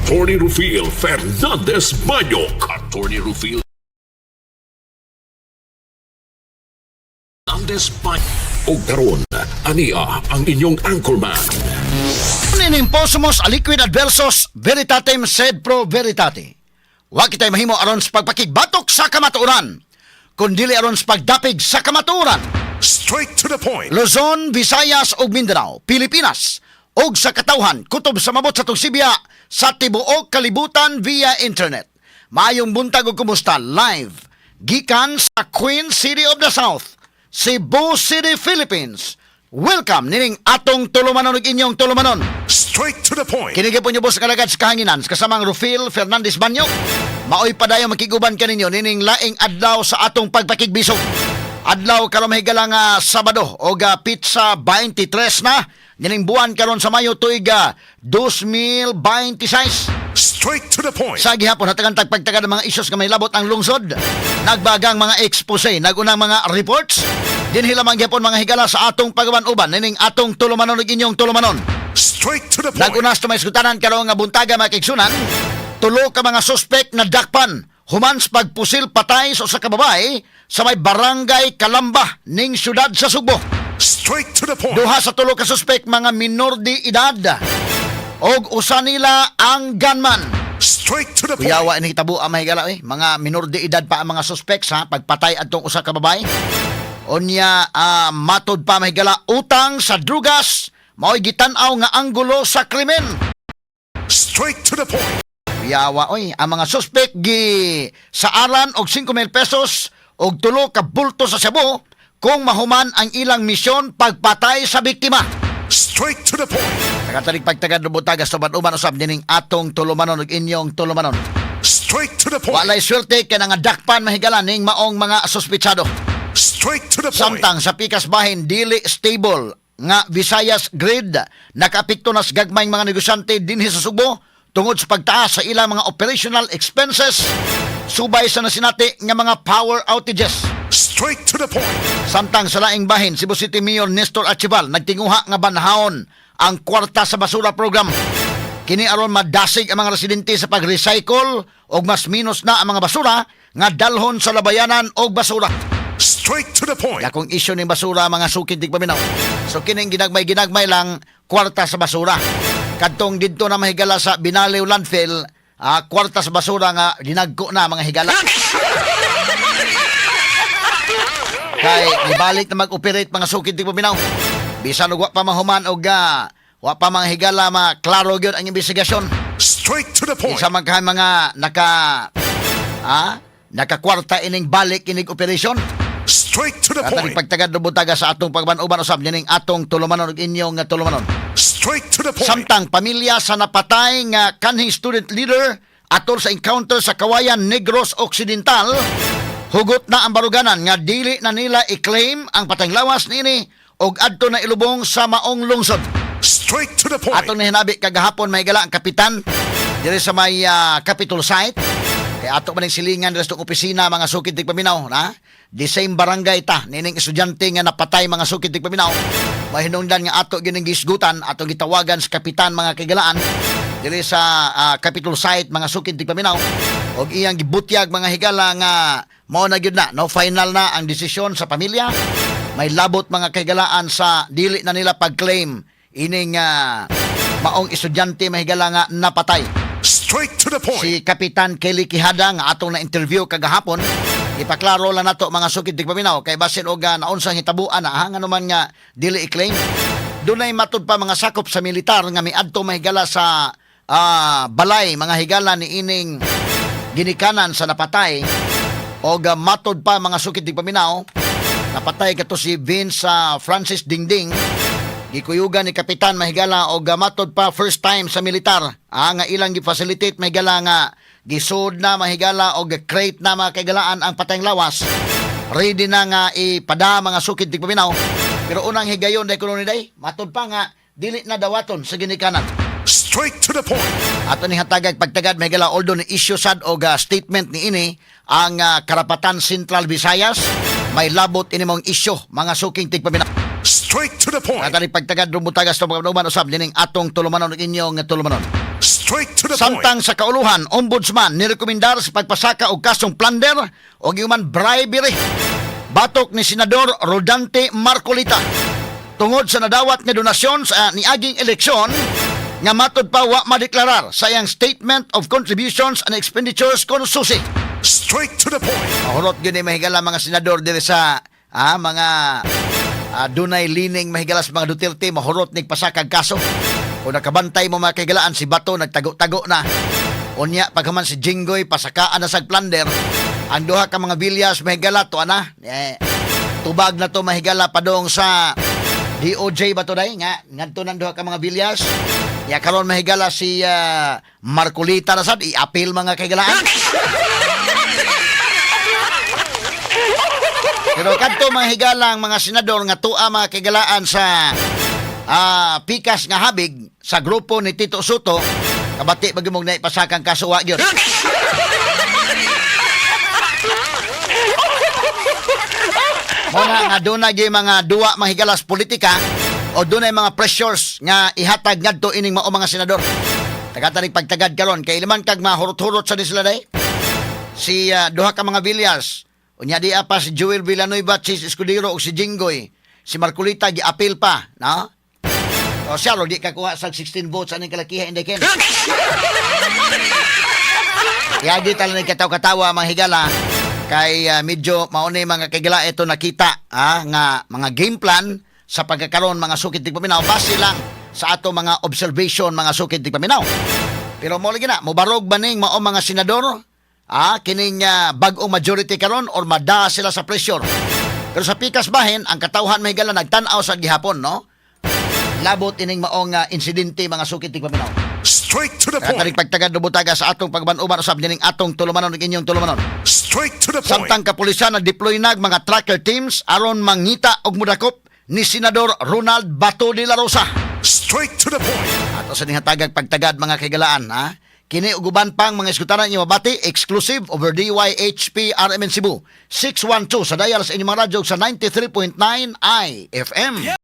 Attorney Rufil Fernandez Banyok. Attorney Rufil Fernandez Banyok. Og karon, ania ang inyong anchorman. Nining possumus aliquid adversus veritatem sed pro veritate. Wa kitay mahimo aron sa pagpakigbatok sa kamatuoran, kundili aron sa pagdapig sa kamatuoran. Straight to the point. Luzon, Visayas ug Mindanao, Pilipinas ug sa katawhan kutob sa mabot sa Tugsibya sa tibuok kalibutan via internet. Maayong buntag ug kumusta live gikan sa Queen City of the South, Cebu City, Philippines. Welcome nining atong tulumanon ug inyong tulumanon. Straight to the point. Kini gyapon nyo sa kalagad sa kahanginan sa kasamang Rufil Fernandez Banyo. Maoy padayon makiguban kaninyo nining laing adlaw sa atong pagpakigbisog. Adlaw karon mahigala nga Sabado og petsa 23 na nining buwan karon sa Mayo tuig 2026. Straight to the point. Sa gihapon hatagan tagpagtaga ng mga isyos nga may labot ang lungsod. Nagbagang mga expose, nagunang mga reports. Dinhi lamang gihapon, mga higala, sa atong pagaban-uban nining atong tulumanon ug inyong tulumanon. Straight to the point. Nagunas to may iskutanan karon nga buntaga, mga kaigsunan, tulo ka mga suspect na dakpan human sa pagpusil patay sa usa ka babae sa may Barangay Kalamba ning syudad sa Sugbo. Straight to the point. Duha sa tulo ka suspect mga minor de edad. Og usa nila ang gunman. Straight to the point. Kuyawa ini hitabo ang mahigala eh. Mga minor de edad pa ang mga suspects ha pagpatay adtong usa ka babae. Unya matod pa, mahigala, utang sa drugas mao'y gitan-aw nga anggulo sa krimen. Straight to the point. Kuyawa oy, ang mga suspect gi saaran og 5,000 pesos og tulo ka bulto sa shabu kung mahuman ang ilang misyon pagpatay sa biktima. Straight to the point. Nakatarik pagtagad butagas sa uban usab dining atong tulumanon ug inyong tulumanon. Straight to the point. Walay swerte kay nga dakpan, mahigala, ning maong mga suspitsado. Straight to the point. Samtang sa pikas bahin, dili stable nga Visayas grid nakaapekto na sa gagmayng mga negosyante dinhi sa Sugbo tungod sa pagtaas sa ilang mga operational expenses subay sa nasinati nga mga power outages. Straight to the point. Samtang sa laing bahin, Cebu City Mayor Nestor Archival nagtinguha nga banhawon ang kwarta sa basura program. Kini aron madasig ang mga residente sa pag-recycle og mas minus na ang mga basura nga dalhon sa labayanan og basura. Straight to the point. Dakong isyu ning basura, mga sukid tigpaminaw. So kining ginagmay-ginagmay lang kwarta sa basura. Kadtong didto na, mahigala, sa Binaliw landfill, kwarta sa basura nga dinagko na, mga higala. Kay ibalik na mag-operate, mga sukid tigpaminaw. Bisan og wa pa mahuman og wa pa, mga higala, maklaro gyud ang investigasyon. Straight to the point. Isa man kahay mga nakakwarta ining balik ining operation. Straight to the At point. pagtagad butaga sa atong pagban-uban usab nining atong tulumanon ug inyong nga tulumanon. Straight to the point. Samtang pamilya sa napatay nga kanhing student leader atol sa encounter sa Kawayan, Negros Occidental, hugot na ang baruganan nga dili na nila i-claim ang patayng lawas niini og adto na ilubong sa maong lungsod. Straight to the point. Atong nahinabi kagahapon, may gala ang kapitan diri sa may Capitol site. Kay ato man ning silingan diri sa opisina, mga sukid tigpaminaw, na. The same barangay ta nining estudyante nga napatay, mga sukid tigpaminaw. Mahinungdan nga ato gining gisgutan, atong gitawagan sa kapitan, mga kaigalaan, diri sa Capitol site, mga sukid tigpaminaw, og iyang gibutyag, mga higala, nga mao na gyud na, no, final na ang desisyon sa pamilya. May labot, mga kaigalaan, sa dili na nila pag-claim ining maong estudyante, mahigala, nga napatay. Straight to the point. Si Kapitan Kelly Quijada nga atong na-interview kagahapon, ipaklaro lang nato, mga sukid tigpaminaw, kay basin og naunsang hitabuan na ha, ngano man nga dili i-claim. Dunay matud pa mga sakop sa militar nga miadto, mahigala, sa balay, mga higala, ni ining ginikanan sa napatay og matod pa, mga sukid tigpaminaw, napatay kato si Vince Francis Dingding. Gikuyugan ni Kapitan, mahigala, og matod pa first time sa militar nga ilang gi-facilitate, mahigala, nga gisud na, mahigala, og crate na, mga kaigalaan, ang patayng lawas. Ready na nga ipada, mga sukid tigpaminaw. Pero unang higayon day kuno ni day, matod pa nga dili na dawaton sa ginikanan. Straight to the point. Ato ni hatagag pagtagad, mahigala, although ni issue sad og statement ni ini ang Karapatan Central Visayas, may labot ini mong issue, mga suking tigpaminaw. Straight to the point. Atari pagtagad rumutagas sa mga usab nining atong tulumanon ug inyong tulumanon. Straight Straight to the point. Samtang sa kauluhan, ombudsman nirekomendar sa pagpasaka og kasong plunder o human bribery batok ni Senador Rodante Marcoleta tungod sa nadawat nga donasyon sa niaging eleksyon nga matod pa wa madeklarar sa iyang Statement of Contributions and Expenditures kon susi. Straight to the point. Mahurot gyud ni, mahigala, mga senador diri sa mga dunay lining, mahigala, sa mga Duterte, mahurot nig pasakag kaso. Kung nakabantay mo, mga kahigalaan, si Bato nagtago-tago na. Unya pagkaman si Jinggoy, pasakaan na sa plunder. Ang duha ka mga Villas, mahigala, to ana eh, tubag na to, mahigala, padong sa DOJ ba to day nga ngadto nang duha ka mga Villas. Ya karon, mahigala, si Marcoleta na sad i-appeal, mga kahigalaan. Pero kadto, mga higalang mga senador nga tua, mga kahigalaan, sa pikas nga habig sa grupo ni Tito Sotto, kabati ba mong naipasakang kaso, wa gyud. Mao na nga doon na gyud mga duwa, mga higalas, politika o doon ay mga pressures nga ihatag ngadto ining mao mga senador. Tagatanig pagtagad karon kay liman kag mahurot-hurot sa ni sila day si duha ka mga Villas. Unya di pa si Joel Villanueva, Chiz Escudero ug si Jinggoy. Si Marcoleta gi-appeal pa, no? O siya ro di ka kuha sa 16 votes aning kalakiha, hindi ken. Yagi talaga kataw-katawa, mga higala, kay medyo mauni, mga kigala, ito nakita nga mga game plan sa pagkakaroon, mga sukit tigpaminaw, base lang sa ato mga observation, mga sukit tigpaminaw. Pero mo lagi na, mobarog ba ning mao mga senador kining bag-ong majority karon or mada sila sa pressure? Pero sa pikas bahin, ang katawhan, may higala, nagtan-aw sa gihapon, no? Labot ining maong insidente, mga sukit tigpaminaw. Straight to the Kaya point. tarik pagtagad butaga sa atong pagban-uban usab nining atong tulumanon ug inyong tulumanon. Straight to the point. Samtang kapulisan nag-deploy nag mga tracker teams aron mangita og mudakop ni Senador Ronald Bato de la Rosa. Straight to the point. Ato sa hatagag pagtagad, mga kaigalaan, ha. Kini ug uban pang mga iskutaran inyo mabati exclusive over DYHP RMN Cebu 612 sa dial sa inyong mga radyo sa 93.9 IFM.